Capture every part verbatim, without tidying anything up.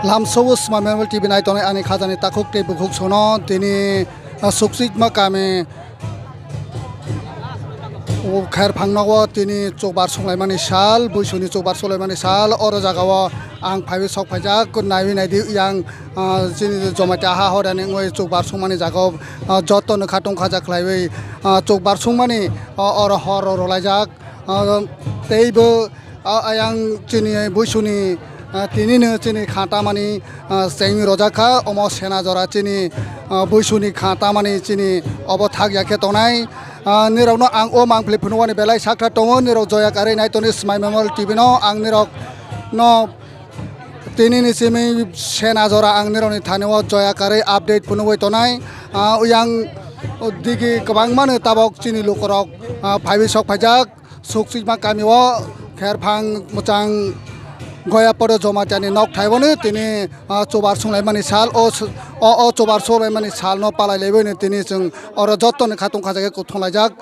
Lamsobo Smai Memorial T V nai tongnai ani khajani takhuk tei bukhuk sono tini, ah, Sukchikma kami o kher phangnogo tini chukbar sunglaimani sal, buisuni chukbar sunglaimani sal. Oro jagao ang phaiwi sok phaijak, naiwi naidi yang, ah, chini Jamatia ha horani wngwi chukbar sungmani jagao, ah, jotono khatung khaja khlaiwi, ah, chukbar sungmani, ah, oro hor rwlaijak. Ah, teibo, ah, ayang chini buisuni, ah, tinino chini kha tamani, ah, cheng rojak kha, omo sena jora chini, ah, buisuni kha tamani chini obo thak ya khe tongnai. Ah, nirokno ang o mangpili phunukmani belai sakha tongo, nirok joya karwi nai toni Smai Memorial T V no ang nirokno tinini simi sena jora ang nirokni thani o joya karwi update phunugwi tonai. Ah, yang digi kwbangmano tabok chini lukurok, ah, phaiwi sok phaijak. Sukchikma kami o kherphang mwchang Goya Podo Jamatia ni nok thai bono tini, ah, chubar sunglaimani sal o s-, o, o chubar sunglaimani sal no palai laiwi no tini chwng oro joto ni khatung khajak khe kuthung laijak.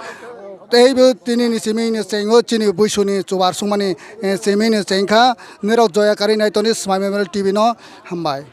Tei bo tini ni simi ni cheng o chini buisuni chubar sungmani, eh, simi ni cheng kha. Nirok joya karwi nai toni Smai Memorial T V no hambai.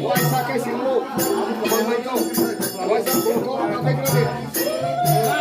Waisa khe simo, waisa khe simo, waisa khe simo, waisa khe simo.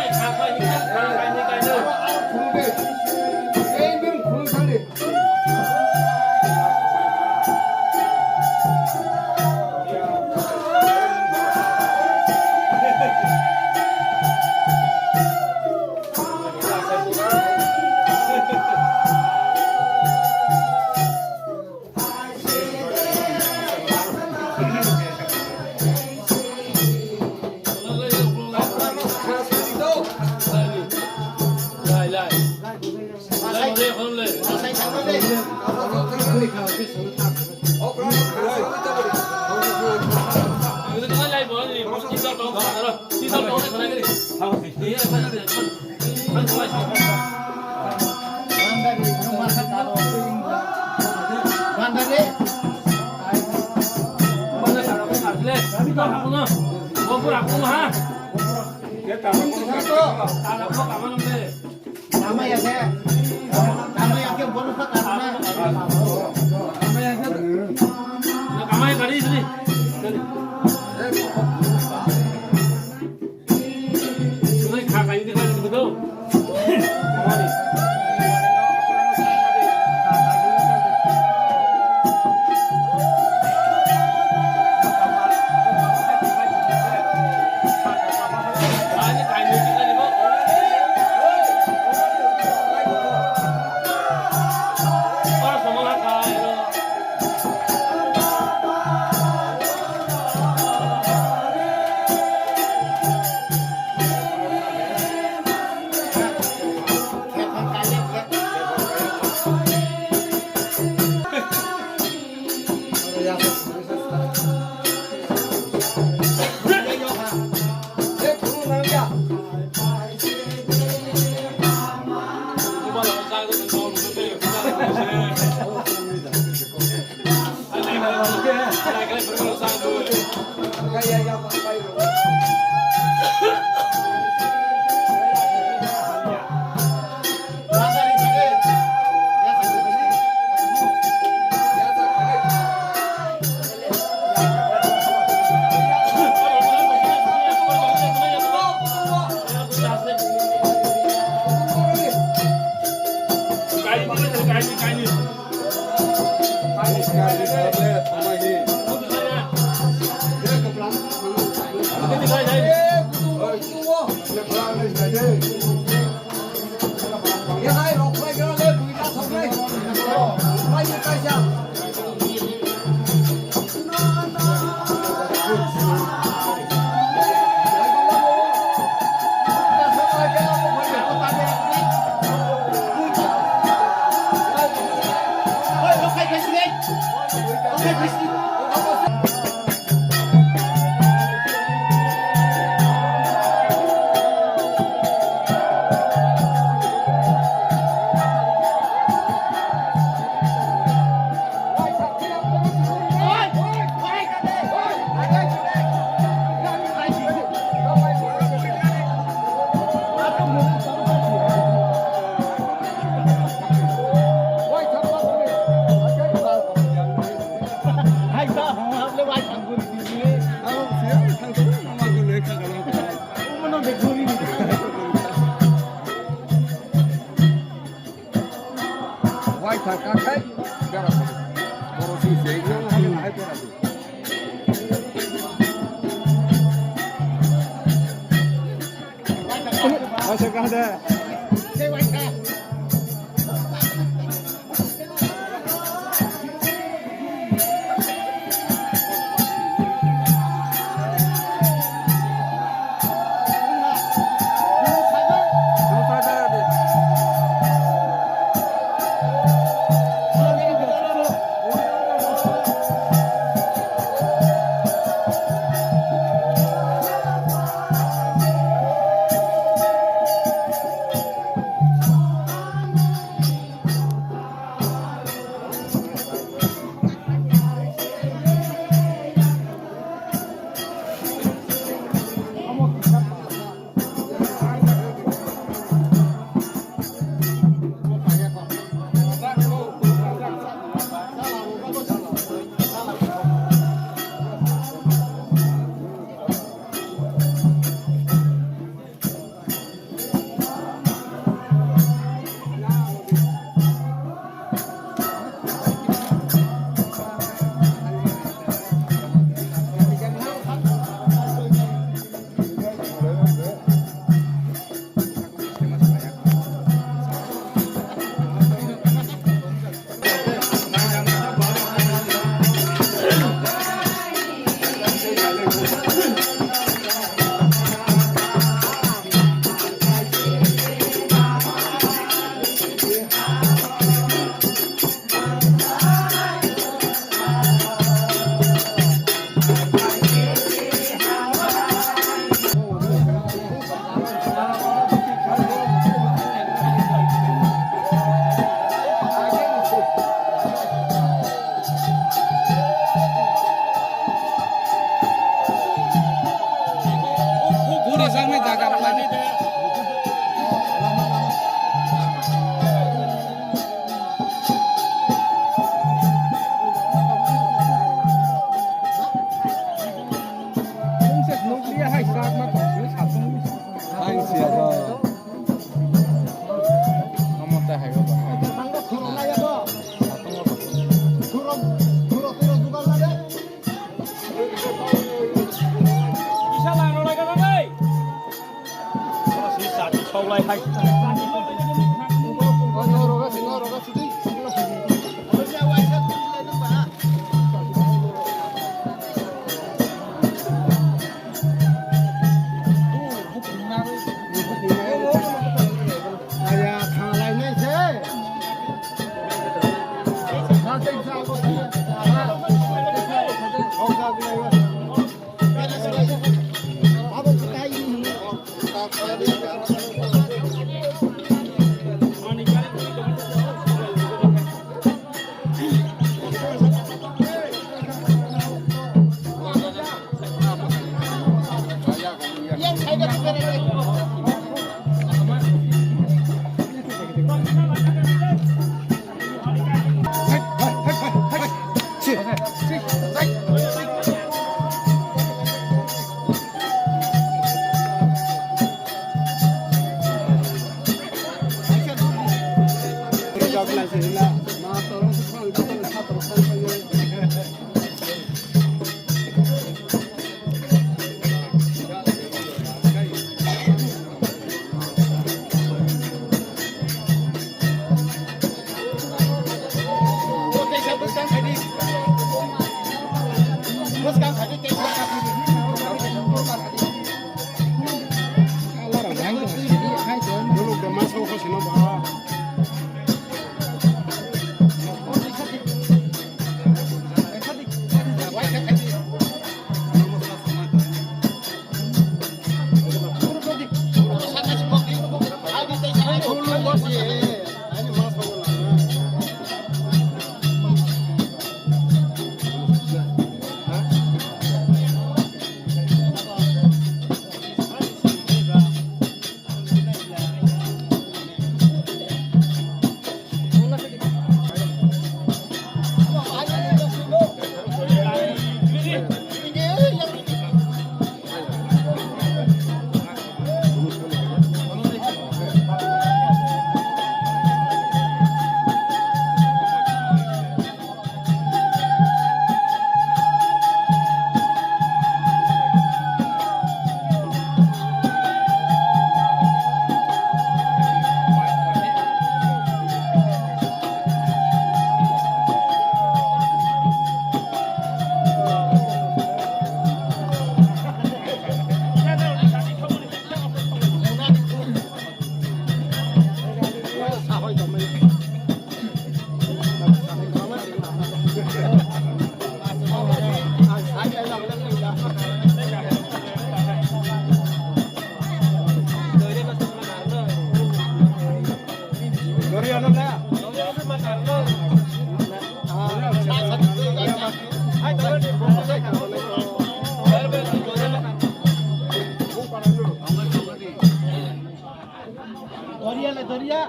Doria le, doria.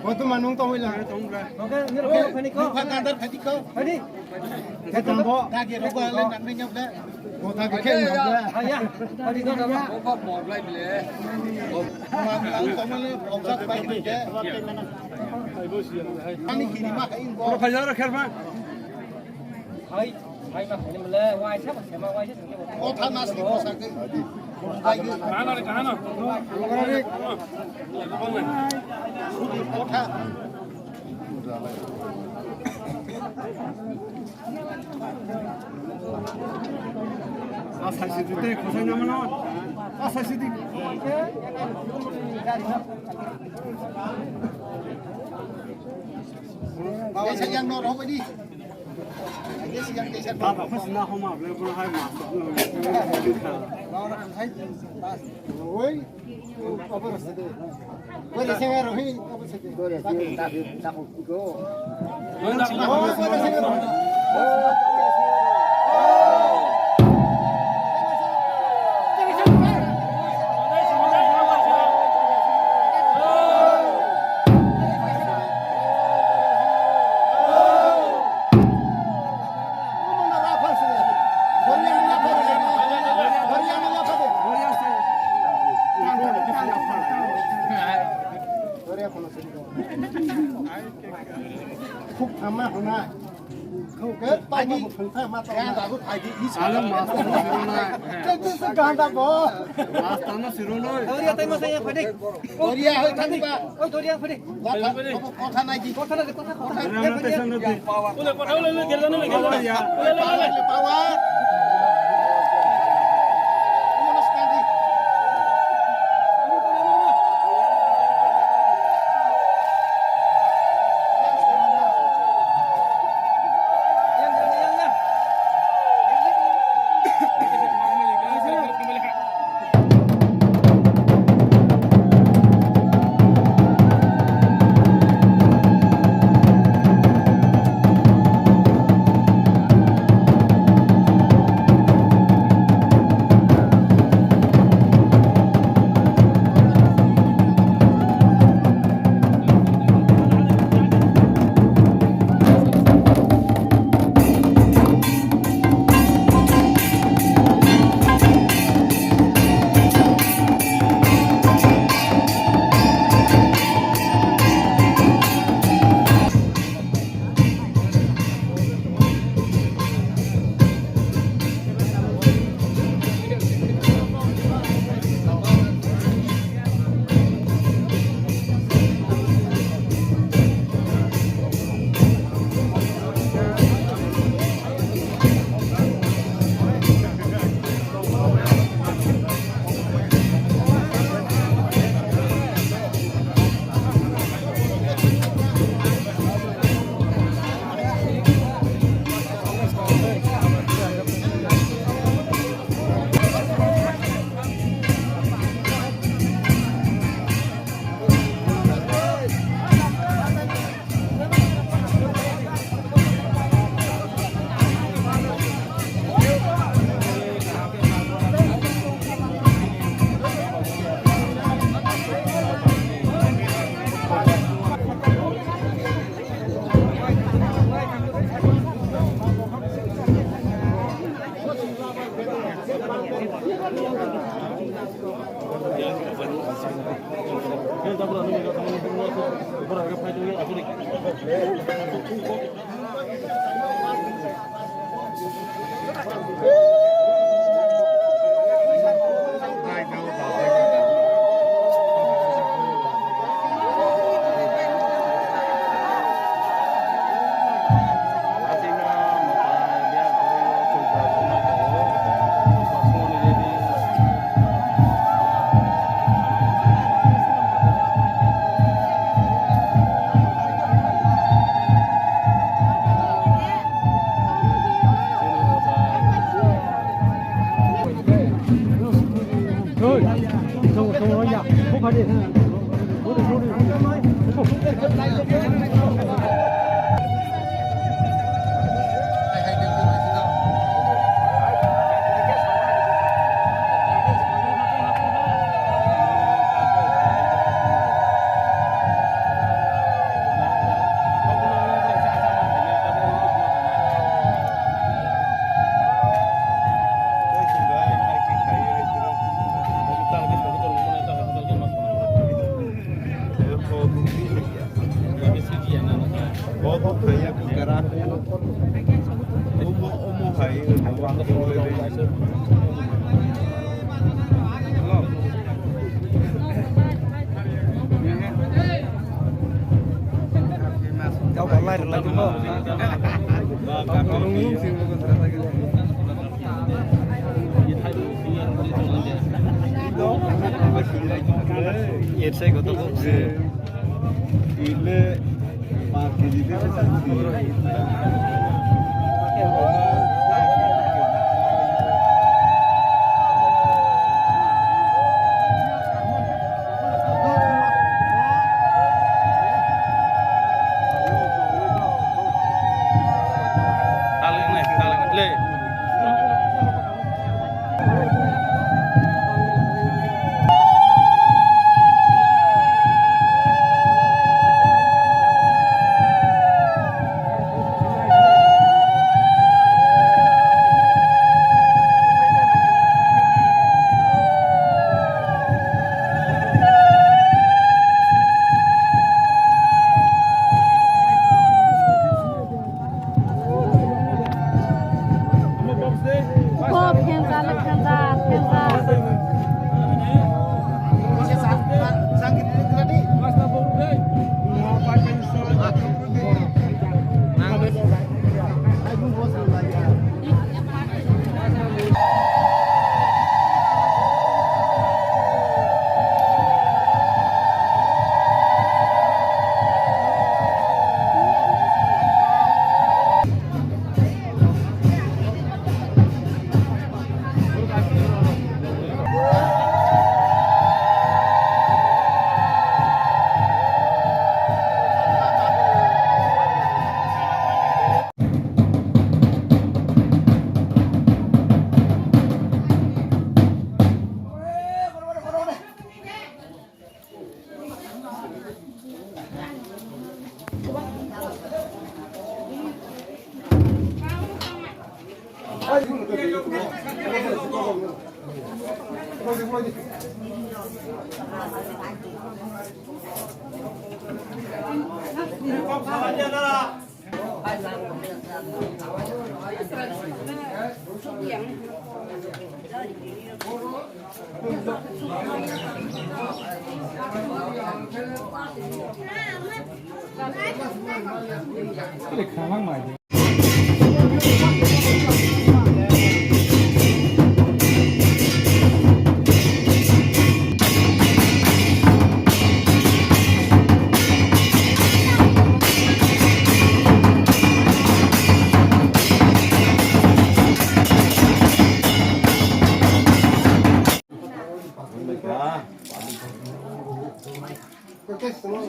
Kotu manung tong wila. Oke, ini rokok, ini kok. Buka kadar tadi kau. Tadi. Khe tong bo. Dagi rogo ale nang nang nyap le. Bo dagi khe nang le. Ah, ya. Tadi kau apa? Bo bo bo blai ble. Bo ma lang tong le, bo sak pai ke. Ani kini ma kain bo. Ro khaja ro kher ma. Hai, hai ma khani mle, wai sa ma se ma wai sa. Kotha mas ni kosa ke. Kahana re, kahana. Kotha. A sai sidi te khosai na mano. A sai sidi. Kaisa yang no rohbai di. Kaisa yang kaisa. Baba khosna homa ble bro hai ma. Oi. Apa rasa de? Boleh saya rohi apa saja? Boleh saya tak tak go. Ani, ganda bo phai di, is. Ano master no siro nai. Ganda bo. Master no siro nai. Doria tai masa ya phai di. Doria hoi thani ba. Oi, Doria phai di. Kotha, kotha nai di. Kotha nai di, kotha, kotha. Ule, kotha, ule, ule, gel jane, ule, gel jane. Power, power. Ule, ule, ule. Power.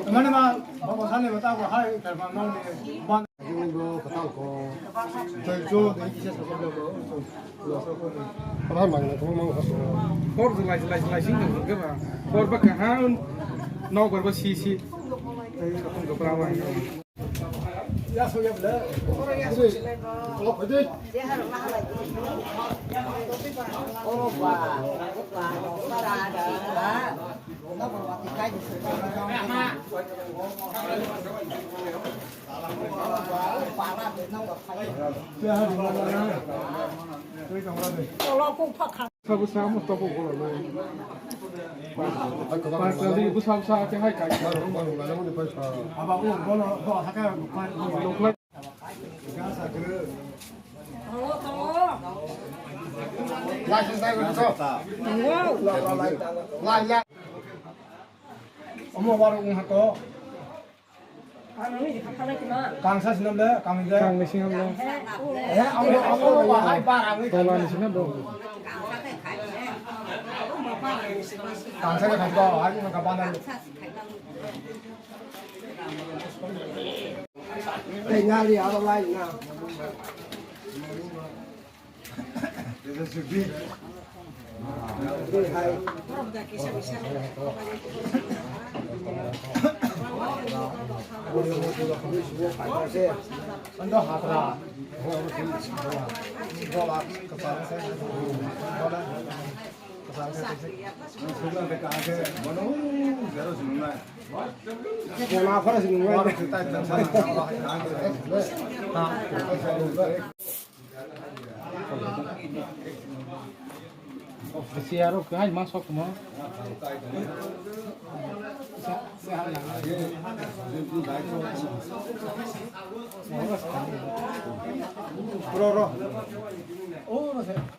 Mane ma, babo sale bata ko hai, kar ma mau ne, ban. Juni bo kata ko. Joi jo, dei kisa sa ko bo. Apa mang na ko mang ko. Hor lai lai lai sing ko ke ba. Hor ba ka ha, no hor ba si si. Ei ka tong ko pra ba. Sabo sa mo tobo golo lo. Pasal di bu sabo sa ke hai kai. Aba u bolo bo haka. Lai lai lai lai lai. Omo waro ung hato. Kangsa sinam le, kang je. Kang ni sinam le. Eh, amo, amo, wa, ai, ba, ang. Tola ni sinam do. Kangsa ke kang to, ai, mo ka ba na. Ei, ngali, aro lai na. Siyaro kahai ma sok mo. Ro, ro.